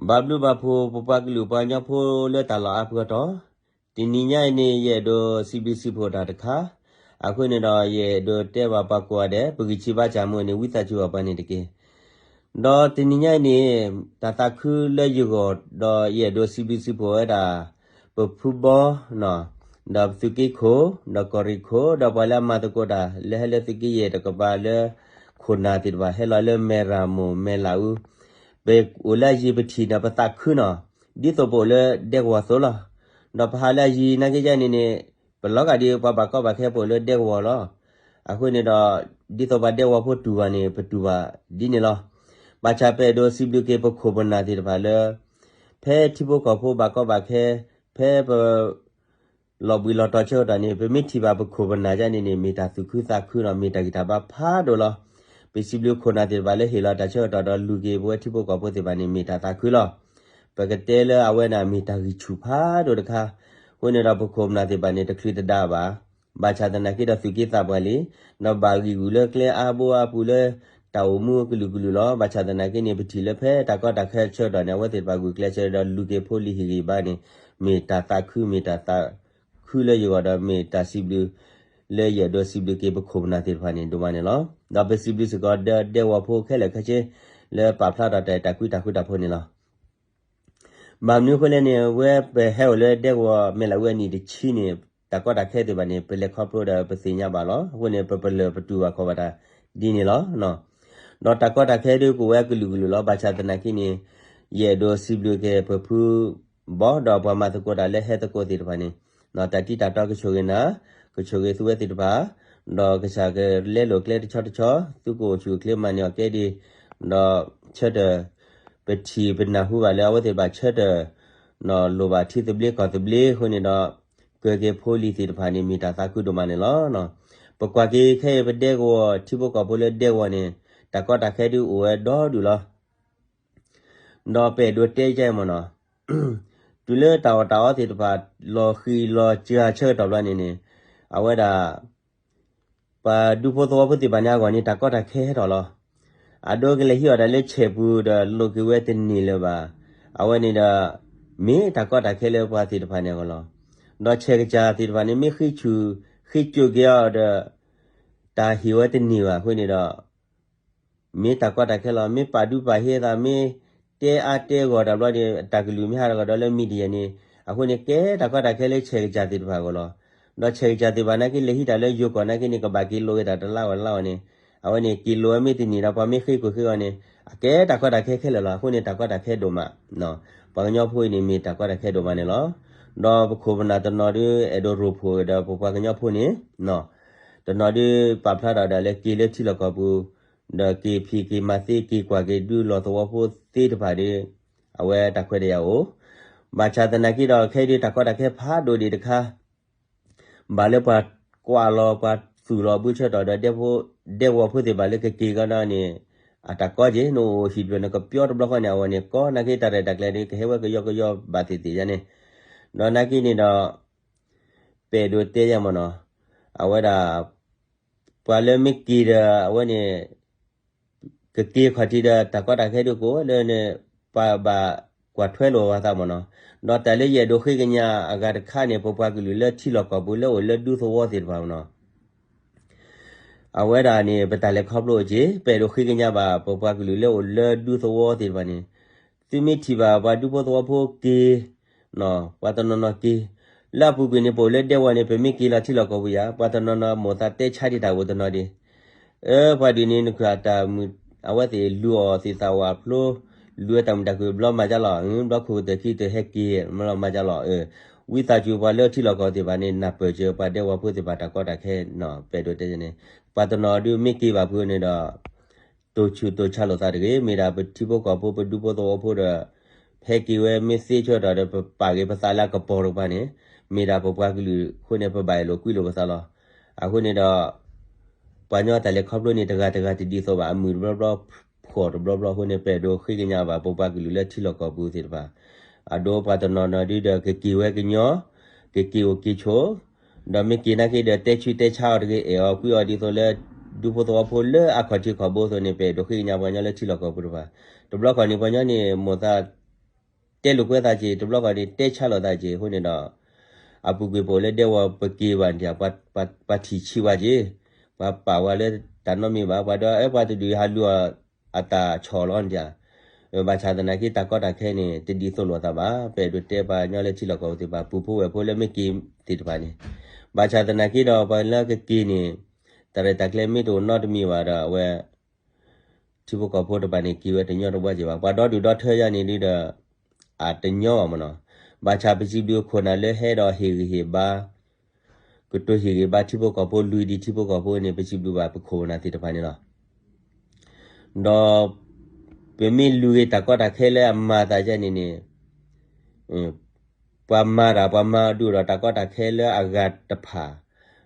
ဘၣ်ဘျုးဘၣ်ဖှိၣ် ပပှၤကလုာ်ပှၤကညီဖိလၢတၢ်လီၢ်အါပူၤအတီၢ်, တနံၤညါအံၤန့ၣ် ယအဲၣ်ဒိးစံးဘျုးစံးဖှိၣ်တၢ်တခါ, အဃိန့ၣ်ဒီး ယအဲၣ်ဒိးတဲဘၣ်ပှၤကိးဂၤဒဲး ပဂံၢ်ဆံးဘါစၢ်မုၢ်န့ၣ် ဝံသးစူၤအပှၤန့ၣ်တက့ၢ်. ဒီးတနံၤညါအံၤန့ၣ် တၢ်သးခုလၢယဂီၢ် ဒီးယအဲၣ်ဒိးစံးဘျုးစံးဖှိၣ်ဝဲဒၣ် ပဖုဘီ ဒီးပသုးက့ခိၣ် ဒီးကီၢ်ရ့ၣ်ခိၣ် ဒီးပှၤလၢအမၤသကိးတၢ် လၢဟဲလၢသုးက့ယဲၢ်တကပၤလၢ ခိၣ်နၢ်သ့ၣ်တဖၣ် ဟဲလီၤလၢမဲၢ်ရၤမိၢ်မဲၢ်လးအူ, ပအိၣ်လၢအယံၤပထံၣ်ဒီးပသးခုနီၤ, ဒ်သိးပအိၣ်လၢဒဲကဝီၤအသိးလီၤ. ဒီးပဟးလၢအယံၤနာ်က့ယဲၢ်န့ၣ်န့ၣ် ပလီၤဂာ်ဒ်ပှၤဘၣ်ကီဘၣ်ခဲပအိၣ်လၢဒဲကဝီၤလီၤ. အဃိန့ၣ်ဒီး ဒ်သိးပှၤဒဲကဝီၤဖိတူၢ်ဘၣ်န့ၣ် ပတူၢ်ဘၣ်ဒ်န့ၣ်လီၤ. ဘၣ်ဆၣ်ပအဲၣ်ဒိးစံးဘျုးက့ၤပခိၣ်ပနၢ်သ့ၣ်တဖၣ်လၢ ဖဲထံဖိကီၢ်ဖိဘၣ်ကီဘၣ်ခဲ ဖဲပ လီၤဘှံးလီၤတီၤဆၢကတီၢ်န့ၣ် ပမ့ၢ်ထံၣ်ဘၣ်ပခိၣ်ပနၢ်ဒ်န့ၣ်န့ၣ် မ့ၢ်တၢ်သူၣ်ခုသးခုဒီး မ့ၢ်တၢ်ဂံၢ်တၢ်ဘါဖးဒိၣ်လီၤ. ပစံးဘျုးခိၣ်နၢ်သ့ၣ်တဖၣ်လၢဟ့ၣ်လီၤတၢ်ဆၢကတီၢ်ဒီးလူၤက့ၤပဝဲထံဖိကီၢ်ဖိသ့ၣ်တဖၣ်န့ၣ် မ့ၢ်တၢ်သးခုလီၤ. ပကတဲလၢအဝဲန့ၣ်မ့ၢ်တၢ်ဂံၢ်ဆူၣ်ဖးဒိၣ်တခါ, အဃိန့ၣ်ဒီးပခိၣ်ပနၢ်သ့ၣ်တဖၣ်န့ၣ် တချုးတဒါဘၣ်, ဘၣ်ဆၣ်သနာ်က့ဒီးသူၣ်က့သးပှၢ်လံ, ဒီးဘၣ်ဂံာ်ဂူာ်လၢကျဲအါဘိအါပူၤလၢ တၢ်အိၣ်မူကလုာ်ကလုာ်လီၤ. ဘၣ်ဆၣ်သနာ်က့န့ၣ် ပထံၣ်လၢဖဲတၢ်ကီတၢ်ခဲဆၢကတီၢ်န့ၣ် အဝဲသ့ၣ်တဖၣ်ဂုာ်ကျဲးစၢးဒီးလူၤက့ၤဖိလံၤဟ့ၣ်ဂံၢ်ဘါန့ၣ် မ့ၢ်တၢ်သးခု မ့ၢ်တၢ်သးခုလၢယဂီၢ်ဒီးမ့ၢ်တၢ်စံးဘျုး လၢယအဲၣ်ဒိးစံးဘျုးက့ၤပခိၣ်ပနၢ်သ့ၣ်တဖၣ်န့ၣ် ဒိၣ်မးန့ၣ်လီၤ. ဒီးပစံးဘျုးစ့ၢ်ကီးဒီးဒဲကဝီၤဖိခဲလၢာ်ခဲဆ့ လၢပာ်ဖျါထီၣ်တၢ်အဲၣ်တၢ်ကွံတၢ်ဃူတၢ်ဖိးန့ၣ်လီၤ. ဘၣ်မနုၤအဃိလဲၣ်န့ၣ် အဝဲပဟဲအိၣ်လၢဒဲကဝီၤမဲၢ်လးအူအနံၣ်တဆံန့ၣ် တၢ်ကီတၢ်ခဲသ့ၣ်တဖၣ်န့ၣ် ပလဲၤခီဖျိဒီးပသ့ၣ်ညါဘၣ်လီၤ. အဃိန့ၣ် ပပလၢၢ်ပတူၢ်ဘၣ်ခီၣ်ဘၣ်တၢ်ဒ်န့ၣ်လီၤ. ဒီးတၢ်ကီတၢ်ခဲဒုးကအိၣ်ဝဲကလုာ်ကလုာ်လီၤ. ဘၣ်ဆၣ်သနာ်က့န့ၣ် ယအဲၣ်ဒိးစံးဘျုးက့ၤပဖုဘီဒီးပှၤမၤသကိးတၢ်လၢဟဲသကိးသ့ၣ်တဖၣ်န့ၣ် တၢ်တံၢ်တၢ်တီကဆိၣ်ဂ့ၤနၤ, ကဆိၣ်ဂ့ၤသုဝဲသ့ၣ်တဖၣ်, ဒီးကစၢ်ကလဲလိာ်ကျဲတဆီတဆီ, သုကအိၣ်ဆူၣ်အိၣ်ချ့မၤန့ၢ်အီၤကဲဒ်, ဒီးဆၢထၢၣ် ပထံၣ်ပနၢ်ဟူဘၣ်လၢအဝဲသ့ၣ်တဖၣ်ဆၢထၢၣ် လိၣ်ဘၣ်ထံသဘျ့ကီၢ်သဘျ့အဃိန့ၣ်ဒီး ကၢၤက့ၤဖိလံၤသ့ၣ်တဖၣ်န့ၣ် မ့ၢ်တၢ်သးခုဒိၣ်မးန့ၣ်လီၤ. ပကွၢ်က့ၤခဲအံၤပဒဲကဝီၤထံဖိကီၢ်ဖိလၢဒဲကဝီၤန့ၣ် တၢ်ကီတၢ်ခဲဒုးအိၣ်ဝဲဒီဒူၣ်လီၤ. ဒီးပအဲၣ်ဒိးတဲယဲမ့ၢ်နီၤ, တုၤလၢတၢ်အီၣ်တၢ်အီသ့ၣ်တဖၣ် လီၤဃံၤလီၤစှၤဆၢကတီၢ်ဘျီန့ၣ်န့ၣ် အဝဲဒၣ် ပှၤဒူဖိသဝီဖိသ့ၣ်တဖၣ်န့ၣ်အဂီၢ်န့ၣ် တၢ်ကီတၢ်ခဲဟဲထီၣ်လီၤ. အဒိကလဲၤဟံးအီၣ်တၢ်လၢဆဲးပူၤဒီးလိးက့ၤဝဲတန့ၢ်လၢၤဘၣ်. အဝဲန့ၣ်ဒီး မ့ၢ်တၢ်ကီတၢ်ခဲလၢပှၤသ့ၣ်တဖၣ်န့ၣ်အဂီၢ်လီၤ. ဒီးဆဲးကစၢ်သ့ၣ်တဖၣ်န့ၣ် မ့ၢ်ဃ့ဆူၣ် ဃ့ကၠိၣ်က့ၤအီၤဒီး တၢ်ဟ့ၣ်ဝဲတန့ၢ်ဘၣ်. အဃိန့ၣ်ဒီး မ့ၢ်တၢ်ကီတၢ်ခဲလီၤ. မ့ၢ်ပာ်ဒူပာ်ဟ့သး မ့ၢ်တဲအါတဲဂီၢ်တၢ်ဘျီန့ၣ် တၢ်ကလုၢ်မ့ၢ်ဟးထီၣ်ကဒီးလၢ media န့ၣ် အဃိန့ၣ် ကဲတၢ်ကီတၢ်ခဲလၢဆဲးကစၢ်သ့ၣ်တဖၣ်အဂီၢ်လီၤ. ဒီးဆဲးကစၢ်သ့ၣ်တဖၣ်နာ်က့ လဲၤဟံးတၢ်လၢယိၤကီၢ်နာ်က့န့ၣ် ကဘၣ်က့ၤလိးဝဲတၢ်တလါဝဲလါဝဲန့ၣ် အဝဲန့ၣ် က့ၤလိးဝဲမ့ၢ်တန့ၢ်ဒီး ပှၤမ့ၢ်ဃ့ကွံာ်ဃ့အီၤန့ၣ် အကဲတၢ်ကီတၢ်ခဲခဲလၢာ်လီၤ. အဃိန့ၣ် တၢ်ကီတၢ်ခဲဒိၣ်မး ပှၤကညီဖိအံၤန့ၣ် မ့ၢ်တၢ်ကီတၢ်ခဲဒိၣ်မးန့ၣ်လီၤ. ဒီးပခိၣ်ပနၢ်တနီၤဒုး အဲၣ်ဒိးရိဖှိၣ်ဒီးပပှၤကညီဖိန့ၣ် တနီၤဒုး ပာ်ဖျါထီၣ်ဒၣ်လၢက့ၤလၢထံလီၢ်ကီၢ်ပူၤ ဒီးက့ၤဖံးက့ၤမၤသ့ က့ၤကွၢ်က့ၤဒုးလီၢ်သဝီဖိသ့တဖၣ်ဒီး အဝဲတၢ်ခွဲးတၢ်ယာ်အိၣ်. ဘၣ်ဆၣ်သနာ်က့ဒီး ခဲအံၤဒုး တၢ်ကီတၢ်ခဲဖးဒိၣ်ဒံးတခါ ဘၣ်လၢပှၤကွၢ်လီၤ ပှၤသူၣ်လီၤဘုဆၢထီၣ်ဒီး ဒဲကဝီၤဖိသ့ၣ်တဖၣ်လၢကက့ၤကဒီးန့ၣ် အတၢ်ကီက့ၤ နအိၣ်ဟံၣ်တဖျၢၣ် နကပျီတဘျီဃီန့ၣ် အဝဲန့ၣ် ကီနာ်က့ တၢ်ရဲၣ်တၢ်ကျဲၤဒီး ကဟဲဝဲကယီကယီဘၣ်သ့ၣ်သ့ၣ်ယါန့ၣ်. ဒီးနာ်က့န့ၣ်ဒီး ပအဲၣ်ဒိးတဲယါမ့ၢ်နီၤ, အဝဲဒၣ် ပှၤလၢမ့ၢ်က့ၤဒီး အဝဲန့ၣ် ကက့ၤခီၣ်ထံးဒီး တၢ်ကီတၢ်ခဲဒုးကအိၣ်လၢန့ၣ် ပှၤဘၣ်ကွၢ်ထွဲလိာ်ပသးမ့ၢ်နီၤ. ဒီးတၢ်လၢယအဲၣ်ဒိးဃ့ကညးအဂၤတခါန့ၣ် ပပှၤကလုာ်လၢထံလီၢ်ကီၢ်ပူၤလၢအိၣ်လၢဒူသဝီသ့ၣ်တဖၣ်မ့ၢ်နီၤ. အဝဲဒၣ်န့ၣ် ပတၢ်လဲၤခီဖျိအိၣ်က့ၤ ပအဲၣ်ဒိးဃ့ကညးဘၣ် ပပှၤကလုာ်လၢအိၣ်လၢဒူသဝီသ့ၣ်တဖၣ်န့ၣ် သုမ့ၢ်ထံၣ်ဘၣ်ပှၤဒူဖိသဝီဖိက့ၤ ပှၤတနီၤနီၤက့ၤ လၢအပူၤကွံာ်န့ၣ် ပအိၣ်လၢဒဲကဝီၤန့ၣ် ပမ့ၢ်က့ၤလီၤထံလီၢ်ကီၢ်ပူၤယါ ပှၤတနီၤနီၤမိၢ်သးတဲဆါဒံးတၢ်အိၣ်တနီၤဒံး, အၢ ပှၤဒုးန့ၣ် နခုၣ်အတၢ်မုာ် အဝဲသ့ၣ်လူၤအီၣ်သ့ၣ်သၣ်ဝၣ်ဖျိ လူၤဝဲတၢ်မုာ်တၢ်ခုၣ်ဘျီမၤကၢလီၤ, ဘျီခိၣ်ကတၢၢ်ခံကတၢၢ်ဟဲက့ၤ မၤလီၤမၤကၢလီၤ, ဝံသးစူၤပှၤလၢထံလီၢ်ကီၢ်သ့ၣ်တဖၣ်န့ၣ် နၢ်ပၢၢ်စၢၤပှၤဒဲကဝီၤဖိသ့ၣ်တဖၣ်တၢ်ကီတၢ်ခဲ ပအဲၣ်ဒိးတဲန့ၣ် ပှၤတနီၤဒုးမ့ၢ်က့ၤဘၣ်ဖုးန့ၣ်ဒီး တိၢ်ဆူၣ်တိၢ်ဆါလိာ်သးတဂ့ၤ, မ့ၢ်ဒၣ်ပထံဖိကီၢ်ဖိ ပဒူဖိသဝီဖိဒီး ဟဲက့ၤဝဲမ့ၢ်သ့ဆၢထီၣ်ဒီး ပပာ်က့ၤပသးလၢအကပီၤတကပၤန့ၣ် မ့ၢ်ဒၣ်ပပှၤကလုာ်အဃိန့ၣ် ပဘၣ်အဲၣ်လိာ်ကွံလိာ်ပသးလီၤ. အဃိန့ၣ်ဒီး ပှၤကညီတၢ်လဲၤခီဖျိန့ၣ် တဂၤတဂၤတဒ်သိးဘၣ်, အမုာ်တဘျီဘျီ ဖှီၣ်တဘျီဘျီအဃိန့ၣ် ပအဲၣ်ဒိးဃ့ကညးဘၣ် ပပှၤကလုာ်လၢထံလီၢ်ကီၢ်ပူၤသ့ၣ်တဖၣ် အဒိပှၤတနီၤနီၤဒုဒီး ကက့ၤဝဲကညီ ကက့ၤအိၣ်က့ၤဆိး, ဒီးမ့ၢ်က့ၤနာ်က့ဒီး တဲဆူးတဲဆါအီၤတဂ့ၤ, အဲၣ်အီၤကွံအီၤဒ်သိးလၢ ဒူဖိသဝီဖိလၢအခီၣ်ထံးခီၣ်ဘိအသိးန့ၣ် ပအဲၣ်ဒိးဃ့ကညးပှၤကညီလၢထံလီၢ်ကီၢ်ပူၤတဖၣ်. တဘျီခီန့ၣ် ပှၤကညီန့ၣ် မိၢ်သး တဲလိာ်ကွဲသးက့ၤ တဘျီဃီန့ၣ် တဲဆါလိာ်သးက့ၤ အဃိန့ၣ်ဒီး အပူၤကွံာ်ပအိၣ်လၢဒဲကဝီၤပက့ၤဘၣ်န့ၣ် ပှၤထံၣ်ဆံးဝဲက့ၤ, ပှၤပာ်ဝဲလၢတၢ်နီတမံၤဘၣ်, ပှၤဒီးအဲၣ်ပှၤတဒုးဟးလူၤအီၤအတၢ်ဆီၣ်လီၤန့ၣ်ဧါ. ဘၣ်ဆၣ်သနာ်က့ တၢ်ကီတၢ်ခဲန့ၣ် တဒ်သိးလိာ်သးဘၣ်. ပအဲၣ်ဒိးတဲပှၤကညီလၢထံလီၢ်ကီၢ်ပူၤသ့ၣ်တဖၣ် ပူဖိဝဲၢ်ဖိလၢမ့ၢ်က့ၤသ့ၣ်တဖၣ်န့ၣ်, ဘၣ်ဆၣ်သနာ်က့ဒီး ပှၤလၢကက့ၤန့ၣ် တၢ်ရဲၣ်တၢ်ကျဲၤမ့ၢ်တအိၣ်နီတမံၤဘၣ်ဒီး အဝဲ ထံဖိကီၢ်ဖိတဖၣ်န့ၣ် က့ၤဝဲတညီတဝဲက့ၤဘၣ်. ပှၤဒီဒူၣ်ဒီထၢယါန့ၣ်ဒုဒီး အတညီဘၣ်မနီၤ. ဘၣ်ဆၣ်ပစံးဘျုးခိၣ်နၢ်လၢဟဲဒီးဟ့ၣ်ဂံၢ်ဟ့ၣ်ဘါ, ကတိၤဟ့ၣ်ဂံၢ်ဘါထံဖိကီၢ်ဖိ လွံၢ်ဒံးထံဖိကီၢ်ဖိန့ၣ် ပစံးဘျုးဘၣ်ပခိၣ်ပနၢ်သ့ၣ်တဖၣ်န့ၣ်လီၤ. ဒီး ပမ့ၢ်လူၤဂ့ၤတၢ်ကီတၢ်ခဲလၢအမၤသးယါန့ၣ်န့ၣ် ပှၤမၤတၢ်ပှၤမၤဒုးဒီးတၢ်ကီတၢ်ခဲလၢအဂၤတဖၣ်,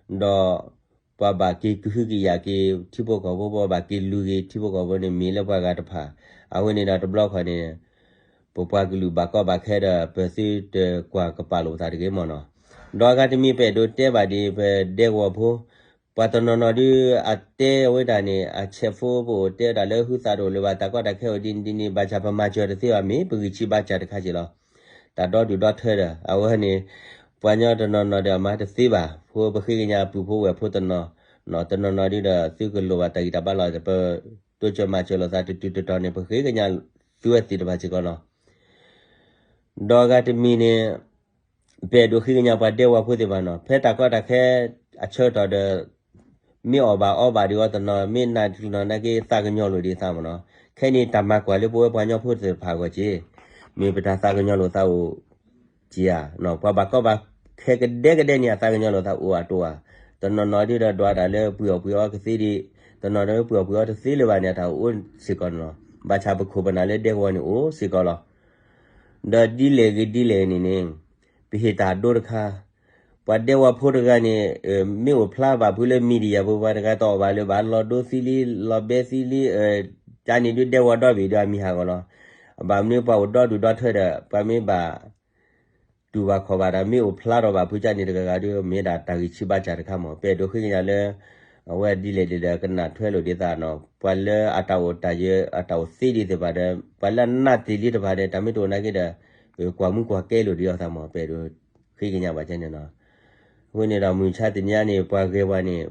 ဒီး ပှၤဘၣ်က့ၤကဟုကယာ်က့ၤထံဖိကီၢ်ဖိ ပှၤဘၣ်က့ၤလူၤဂ့ၤထံဖိကီၢ်ဖိန့ၣ် မ့ၢ်လၢပှၤဂၤတဖၣ်. အဃိန့ၣ်ဒီးတဘျီခီန့ၣ် ပပှၤကလုာ်ဘၣ်ကီဘၣ်ခဲဒီး ပသုတကွၢ်ကပာ်လိာ်ပသးတဂ့ၤမနီၤ. ဒီးအဂၤတမံၤပအဲၣ်ဒိးတဲဘၣ်ဒ်ပဒဲကဝီၤဖိ ပှၤတနီၤနီၤဒုးအတဲဝဲဒၣ်န့ၣ် အဆဲးဖိပအိၣ်တဲဒၣ်လၢဟုသးတအိၣ်လၢၤဘၣ် တၢ်ကီတၢ်ခဲအိၣ်ဒ်န့ၣ်ဒ်န့ၣ် ဘၣ်ဆၣ်ပမၤစၢၤတသ့ဘၣ် မ့ၢ်ပဂံၢ်ဆံးဘါစၢ်တခါက့ၤလီၤ. တၢ်ဒီဒူၣ်ဒီထၢဒီး အဝဲန့ၣ် ပှၤကညီတနီၤနီၤဒီးအမၤတသ့ဘၣ် ဖိပဃ့ကညးပူၤဖိဝဲၢ်ဖိတနီၤ, တနီၤနီၤဒုဒီး သုကလိၣ်ဘၣ်တၢ်ဂံၢ်တၢ်ဘါလီၤ ပတိစၢၤမၤစၢၤလိာ်သးတတုၤတတီၤန့ၣ် ပဃ့ကညးသုဝဲသ့ၣ်တဖၣ်စ့ၢ်ကီးလီၤ. ဒီးအဂၤတမံၤန့ၣ် ပအဲၣ်ဒိးဃ့ကညးပှၤဒဲကဝီၤဖိသ့ၣ်တဖၣ်နီၤ ဖဲတၢ်ကီတၢ်ခဲအဆၢကတီၢ်ဒီး မ့ၢ်အီၣ်ဘၣ်အီဘၣ်ဒံးအီၤတနီၤ မ့ၢ်နာ်က့ၤနာ်က့ၤသးကညီၤလိာ်ဒံးသးမနီၤ. ခဲအံၤန့ၣ် တၢ်မၤကွၢ်လၢပဝဲပှၤကညီဖိသ့ၣ်တဖၣ်အဂီၢ်က့ၤ မ့ၢ်ပတၢ်သးကညီၤလိာ်သးအိၣ်က့ၤဧါ. ပှၤဘၣ်ကီဘၣ်ခဲကဒဲကဒဲန့ၣ် အသးကညီၤလိာ်သးအိၣ်အတိၢ်ဧါ. တနီၤနီၤဒုဒီးဒွးတၢ်လၢပှ့ၤအီၣ်ပှ့ၤအီကသ့ဒံး, တနီၤနီၤပှ့ၤအီၣ်ပှ့ၤအီတသ့လၢၤဘၣ်န့ၣ် အတၢ်အိၣ်စ့ၢ်ကီးန့ၣ်လီၤ. ဘၣ်ဆၣ်ပခိၣ်ပနၢ်လၢဒဲကဝီၤန့ၣ်အိၣ်စ့ၢ်ကီးလီၤ. ဒီးဒ်လဲၣ်ဂ့ၤဒ်လဲၣ်န့ၣ်န့ၣ် ပဟ့ၣ်တၢ်ဒိတခါ, ပှၤဒဲကဝီၤဖိတဂၤန့ၣ် မ့ၢ်အိၣ်ဖျါဘၣ်ဖုလၢ media ပူၤ ပှၤတဂၤတအီၣ်ဘၣ်လၢၤဘၣ် လီၤဒိသံလံ လီၤဘဲသံလံ, ကန့ၣ်ဒုဒဲကဝီၤဒီဘ့ၣ်ဒီးအမံၤဟးဂီၤလီၤ. ဘၣ်မနုၤပှၤအိၣ်ဒီဒူၣ်ဒီထၢဒီး ပှၤမ့ၢ်ဘၣ် တူၢ်ဘၣ်ခီၣ်ဘၣ်ဒီး မ့ၢ်အိၣ်ဖျါထီၣ်ဘၣ်ဖုကန့ၣ်တဂၤဂၤဒု မ့ၢ်ဒၣ်တၢ်ဂံၢ်ဆံးဘါစၢ်တခါမး ပအဲၣ်ဒိးဃ့ကညးလၢ အဝဲဒ်လဲၣ်ဒ်လဲၣ်ဒီး ကနၣ်ထွဲလိာ်ဒ်သးနီၤ ပှၤလၢအတၢ်အိၣ်တၢ်ယၢၤ အတၢ်အိၣ်သ့ဒံးသ့ၣ်တဖၣ်ဒီး ပှၤလၢအနးတ့ၢ်လံတဖၣ်ဒီး တၢ်မ့ၢ်တအိၣ်နာ်က့ဒီး ကွၢ်မူကွၢ်ကဲလိာ်ဒံးအီၤသးမး ပအဲၣ်ဒိးဃ့ကညးဘၣ်ကန့ၣ်နီၤ. အဃိန့ၣ်ဒီး မုၢ်ဆါတနံၤအံၤန့ၣ် ပှၤဂဲၤပှၤန့ၣ်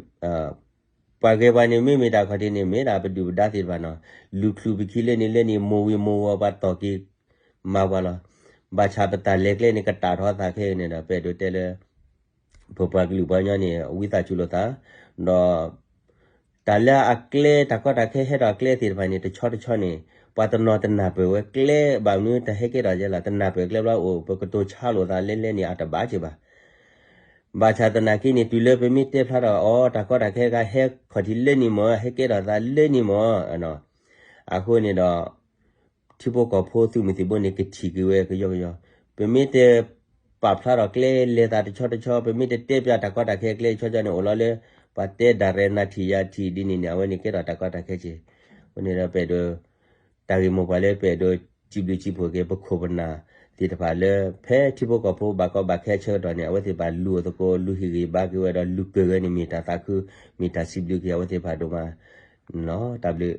ပှၤဂဲၤပှၤန့ၣ် မ့မ့ၢ်တၢ်ခီၣ်ထံးန့ၣ် မ့ၢ်ဒၣ်ပဒုၣ်ပဒါသ့ၣ်တဖၣ်နီၤ လူၤချုးပခံလၢန့ၣ်လၢန့ၣ် မိၢ်ဝံၤမိၢ်ဝီၤ ပှၤတီၢ်က့ၤမၤပှၤလီၤ. ဘၣ်ဆၣ်ပတၢ်လဲၤကျဲန့ၣ် ကတၢ်ထီသးခဲအံၤန့ၣ်ဒီး ပအဲၣ်ဒိးတဲလၢ ပပှၤကလုာ်ပှၤကညီန့ၣ် ဝံသးစူၤလိာ်သး ဒီး တၢ်လၢအကျဲ တၢ်ကီတၢ်ခဲဟဲထီၣ်အကျဲသ့ၣ်တဖၣ်န့ၣ် တဆီတဆီန့ၣ် ပှၤတနီၤတနၢ်ပၢၢ်ဝဲကျဲ ဘၣ်မနုၤတဟဲကဲထီၣ်ယဲလီၤ တနၢ်ပၢၢ်ကျဲဘျီအိၣ် ပကတိၤဆါလိာ်သးလဲလဲန့ၣ် အတဘၣ်က့ၤဘၣ်. ဘၣ်ဆၣ်သနာ်က့န့ၣ် တုၤလၢပမ့ၢ်တဲဖျါထီၣ်အီၤ တၢ်ကီတၢ်ခဲဂၤဟဲခီၣ်ထံးလၢန့ၣ်မး ဟဲကဲထီၣ်သးလၢန့ၣ်မး အဃိန့ၣ်ဒီး ထံဖိကီၢ်ဖိသုးမုၢ်သံၣ်ဘိန့ၣ် ကထံၣ်က့ၤဝဲကယီကယီ, ပမ့ၢ်တပာ်ဖျါထီၣ်ကျဲလဲၤသးတဆီတဆီ ပမ့ၢ်တတဲပၠးတၢ်ကီတၢ်ခဲကျဲဆီဆီန့ၣ် အိၣ်လီၤလၢ ပှၤတဲဒၣ်ရဲၣ်နၤထံၣ်ယၤထံၣ်ဒ်န့ၣ်န့ၣ် အဝဲန့ၣ်ကဲထီၣ်တၢ်ကီတၢ်ခဲက့ၤ. အဃိန့ၣ်ဒီးပအဲၣ်ဒိး တၢ်ဂ့ၢ်မိၢ်ပှၢ်လၢပအဲၣ်ဒိးစံးဘျုးစံးဖှိၣ်က့ၤ ပခိၣ်ပနၢ်သ့ၣ်တဖၣ်လၢ ဖဲထံဖိကီၢ်ဖိဘၣ်ကီဘၣ်ခဲအဆၢကတီၢ်န့ၣ် အဝဲသ့ၣ်တဖၣ်လူၤအီၤသကိး လူၤဟ့ၣ်ဂံၢ်ဘါက့ၤဝဲဒီး လူၤကၢၢ်ဝဲန့ၣ် မ့ၢ်တၢ်သးခု မ့ၢ်တၢ်စံးဘျုးက့ၤအဝဲသ့ၣ်တဖၣ်ဒိၣ်မးလီၤ. တၢ်ဘျုး